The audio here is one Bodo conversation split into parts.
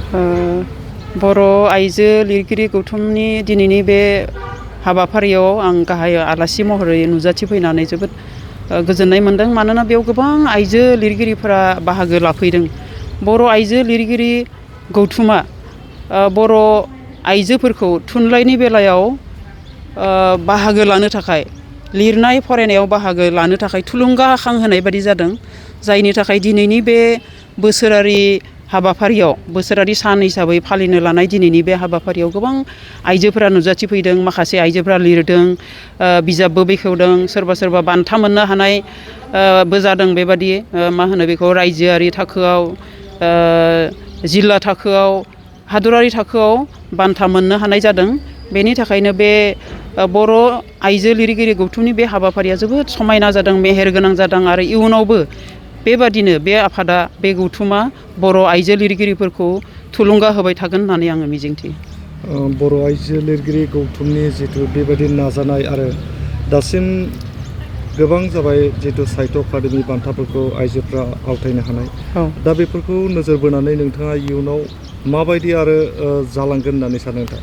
बर' आइजो लिरगिरि गौथुमनि दिनैनि बे हाबाफारियाव आं गाहाय आलासि महरै नुजाथिफैनानै जोबोद गोजोननाय मोनदों। मानोना बेयाव गोबां आइजो लिरगिरिफोरा बाहागो लाफैदों। बर' आइजो लिरगिरि गौथुमा बर' आइजोफोरखौ थुनलाइनि बेलायाव बाहागो लानो थाखाय, लिरनाय फरायनायाव बाहागो लानो थाखाय थुलुंगाखांहोनाय बायदि जादों। जायनि थाखाय दिनैनि बे बोसोरारि हाबाफारियाव, बोसोरारि सान हिसाबै फालिनो लानाय दिनैनि बे हाबाफारियाव गोबां आइजोफोरा नुजाथिफैदों। माखासे आइजोफोरा लिरदों, बिजाबबो बेखेवदों, सोरबा सोरबा बान्था मोननो हानाय बो जादों। बेबादि मा होनो बेखौ, रायजोआरि थाखोआव, जिल्ला थाखोआव, हादरारि थाखोआव बान्था मोननो हानाय जादों। बेनि थाखायनो बे बर' आइजो लिरगिरि गौथुमनि बे हाबाफारिया जोबोद समायना जादों, मेहेरगोनां जादों। आरो इयुनावबो बेबादिनो बे आफादा, बे गौथुमा बर' आइजो लिरगिरिफोरखौ थुलुंगा होबाय थागोन होननानै आङो मिजिंथियो। बर' आइजो लिरगिरि गौथुमनि जिथु बेबायदि नाजानाय, आरो दासिम गोबां जाबाय जितु साहित्य एकाडेमि बान्थाफोरखौ आइजोफ्रा आवथायनो हानाय। दा बेफोरखौ नोजोर बोनानै नोंथाङा इयुनाव माबायदि आरो जालांगोन होननानै सानो नोंथां?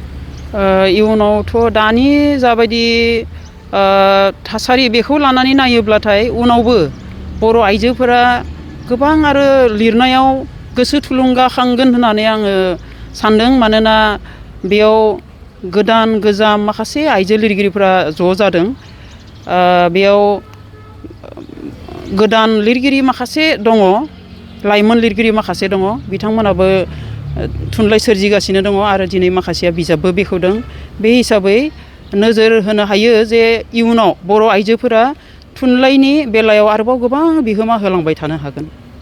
इयुनावथ' दानि जाबायदि थासारि, बेखौ लानानै नायोब्लाथाय उनावबो बर' आइजोफोरा गोबां आरो लिरनायाव गोसो थुलुंगाखांगोन होननानै आङो सानदों। मानोना बेयाव गोदान गोजाम माखासे आइजो लिरगिरिफोरा ज' जादों। बेयाव गोदान लिरगिरि माखासे दङ, लाइमोन लिरगिरि माखासे दङ, बिथांमोनाबो थुनलाइ सोरजिगासिनो दङ आरो दिनै माखासेया बिजाबबो बेखेवदों। बे हिसाबै नोजोर होनो हायो जे इयुनाव बर' आइजोफोरा थुनलाइनि बेलायाव आरोबाव गोबां बिहोमा होलांबाय थानो हागोन।